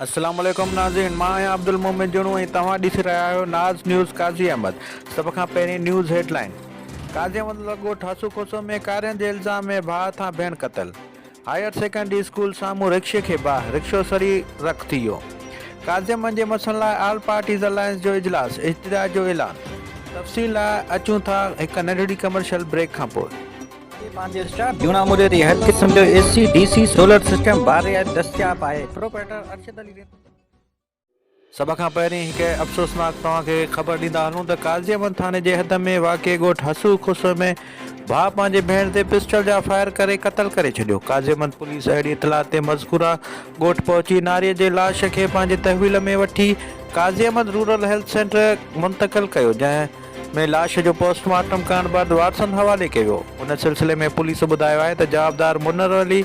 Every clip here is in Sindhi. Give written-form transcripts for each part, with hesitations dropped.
السلام عليڪم ناظرين مان آهيان عبدالمومن جوڻو ۽ توهان ڏسي رهيا آهيو ناز نيوز قاضي احمد سڀ کان پهرين news head line Qazi Ahmed لڳ ڳوٺ حسو کوسو ۾ ڪارين جي الزام ۾ ڀاء هٿان ڀيڻ قتل هائير سيڪنڊري اسڪول سامهون رڪشي کي باهه رڪشو سڙي رک ٿي ويو قاضي احمد جي مسئلن لاء آل پارٽيز الائنس جو اجلاس احتجاج جو اعلان تفصيل لاء اچون ٿا هڪ ننڍڙي ڪمرشل بريڪ کان پوء. پنهنجي اسٽاف جونا موري تي هر قسم جو A C, D C, solar system بارعايت دستياب آهي. پروپرائيٽر ارشد علي رند. سڀ کان پهرين هڪ افسوسناڪ توهان کي خبر ڏيندا هلون ته قاضي احمد ٿاڻي جي حد ۾ واقع ڳوٺ حسو کوسو ۾ ڀاء پنهنجي ڀيڻ تي پسٽل جا فائر ڪري قتل ڪري ڇڏيو. قاضي احمد پوليس اهڙي اطلاع تي مذڪوره ڳوٺ پهچي ناري جي لاش کي پنهنجي تحويل ۾ وٺي Qazi Ahmed rural health centre منتقل ڪيو جنهن ۾ لاش جو پوسٽ مارٽم ڪرڻ بعد وارثن حوالي ڪيو ويو. ان سلسلي ۾ پوليس ٻڌايو آهي ته جوابدار منور علي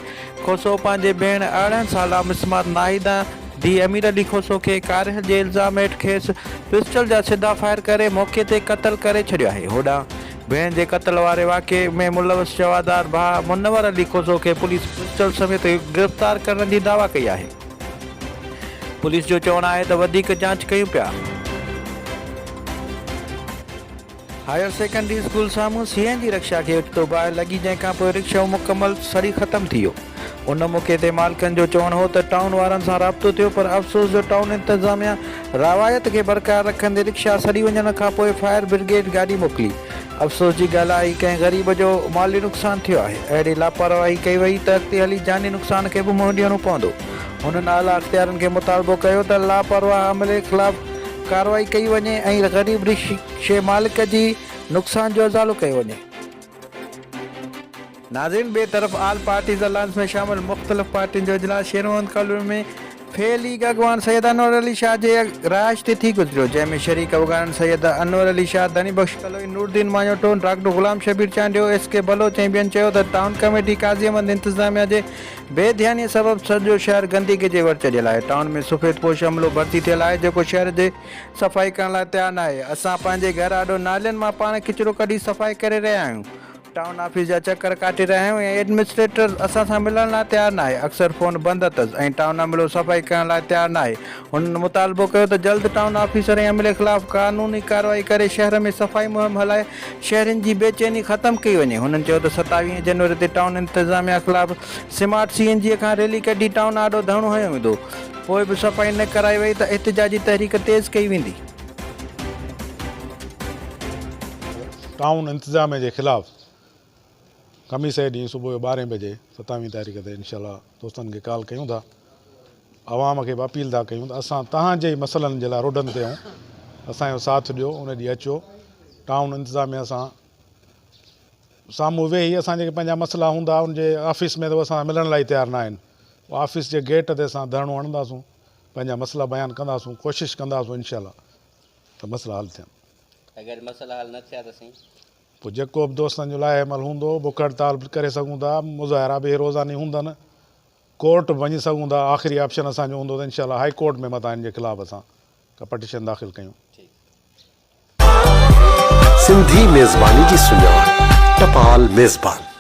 کوسو پنهنجي ڀيڻ 18 سالا مسمار ناهيده ڌيء امير علي کوسو کي ڪارنهن جي الزام هيٺ کيس پسٽل جا سڌا فائر ڪري موقعي تي قتل ڪري ڇڏيو آهي. هوڏانهن ڀيڻ جي قتل واري واقعي ۾ ملوث جوابدار ڀاء منور علي کوسو کي پوليس پسٽل سميت گرفتار ڪرڻ جي دعويٰ ڪئي آهي. پوليس جو چوڻ آهي ته وڌيڪ جاچ ڪيون پيا. هائير سيڪنڊري اسڪول سامهون سي اين جي رڪشا کي اوچتو باهه لڳي جنهن کانپوء رڪشو مڪمل سڙي ختم ٿي ويو. ان موقعي تي مالڪن جو چوڻ هو ته ٽائون وارن سان رابطو ٿيو پر افسوس جو ٽائون انتظاميا روايت کي برقرار رکندي رڪشا سڙي وڃڻ کانپوء فائر برگيڊ گاڏي موڪلي. افسوس جي ڳالهه آهي ڪنهن غريب جو مالي نقصان ٿيو آهي. اهڙي لاپرواهي ڪئي وئي ته اڳتي هلي جاني نقصان کي به منهن ڏيڻو پوندو. هنن اعليٰ اختيارين کي مطالبو ڪيو ته لاپرواهه عملي خلاف ڪارروائي ڪئي وڃي ۽ غريب رڪشي مالڪ جي نقصان جو ازالو ڪيو وڃي. ناظرين ٻئي طرف آل پارٽيز الائنس ۾ شامل مختلف پارٽين جو اجلاس شير محمد ڪالوني ۾ في ليگ اڳواڻ سيد انور علي شاهه جي رهائش تي ٿي گذريو جنهن ۾ شريڪ اڳواڻن سيد انور علي شاهه، ڌڻي Bakhsh Kaloi, Nooruddin Manoto, doctor Ghulam Shabbir Chandio, S K Baloch ۽ ٻين چيو ته ٽائون ڪميٽي قاضي احمد انتظاميا جي بي ڌياني سبب سڄو شهر گندگي جي ور چڙهيل آهي ٽائون ۾ سفيد پوش عملو ڀرتي ٿيل آهي جيڪو شهر جي صفائي ڪرڻ لاء تيار ناهي اسان پنهنجي گهر آڏو نالين مان پاڻ ڪچرو ڪڍي صفائي ڪري رهيا آهيون ٽائون آفيس جا چڪر ڪاٽي رهيا آهيون ۽ ايڊمنسٽريٽر اسان سان ملڻ لاء تيار ناهي، اڪثر فون بند اٿس ۽ ٽائون عملو صفائي ڪرڻ لاء تيار ناهي. هنن مطالبو ڪيو ته جلد ٽائون آفيسر ۽ عملي خلاف قانوني ڪارروائي ڪري شهر ۾ صفائي مهم هلائي شهرين جي بي چيني ختم ڪئي وڃي. هنن چيو ته 27 جنوري تي ٽائون انتظاميا خلاف سمارٽ سي اين جي کان ريلي ڪڍي ٽائون آڏو ڌرڻو هنيو ويندو، پوء به صفائي نه ڪرائي وئي ته احتجاجي تحريڪ تيز ڪئي ويندي. ٽائون انتظاميه جي خلاف خميس جي ڏينهن صبح جو ٻارهين بجي ستاويهين تاريخ تي انشاء الله دوستن کي ڪال ڪيون ٿا عوام کي به اپيل ٿا ڪيون ته اسان تهان جي ئي مسئلن جي لاء روڊن تي آهيون اسان جو ساٿ ڏيو ان ڏينهن اچو ٽائون انتظاميه سان سامهون ويهي اسان جيڪي پنهنجا مسئلا هوندا ان جي آفيس ۾ ته اسان سان ملڻ لاء ئي تيار نه آهن آفيس جي گيٽ تي اسان ڌرڻو هڻنداسون پنهنجا مسئلا بيان ڪنداسون ڪوشش ڪنداسون انشاء الله ته مسئلا حل ٿين. اگر مسئلا حل نه ٿيا ته سائين. پوء جيڪو به دوستن جو لائحه عمل هوندو بک هڙتال به ڪري سگهون ٿا، مظاهرا به روزاني هوندن، ڪورٽ به وڃي سگهون ٿا، آخري آپشن اسان جو هوندو ته انشاء الله هائي ڪورٽ ۾ متان هن جي خلاف اسان ڪا پٽيشن داخل ڪيون. سنڌي ميزباني جي سڃاڻ ٽپال ميزبان.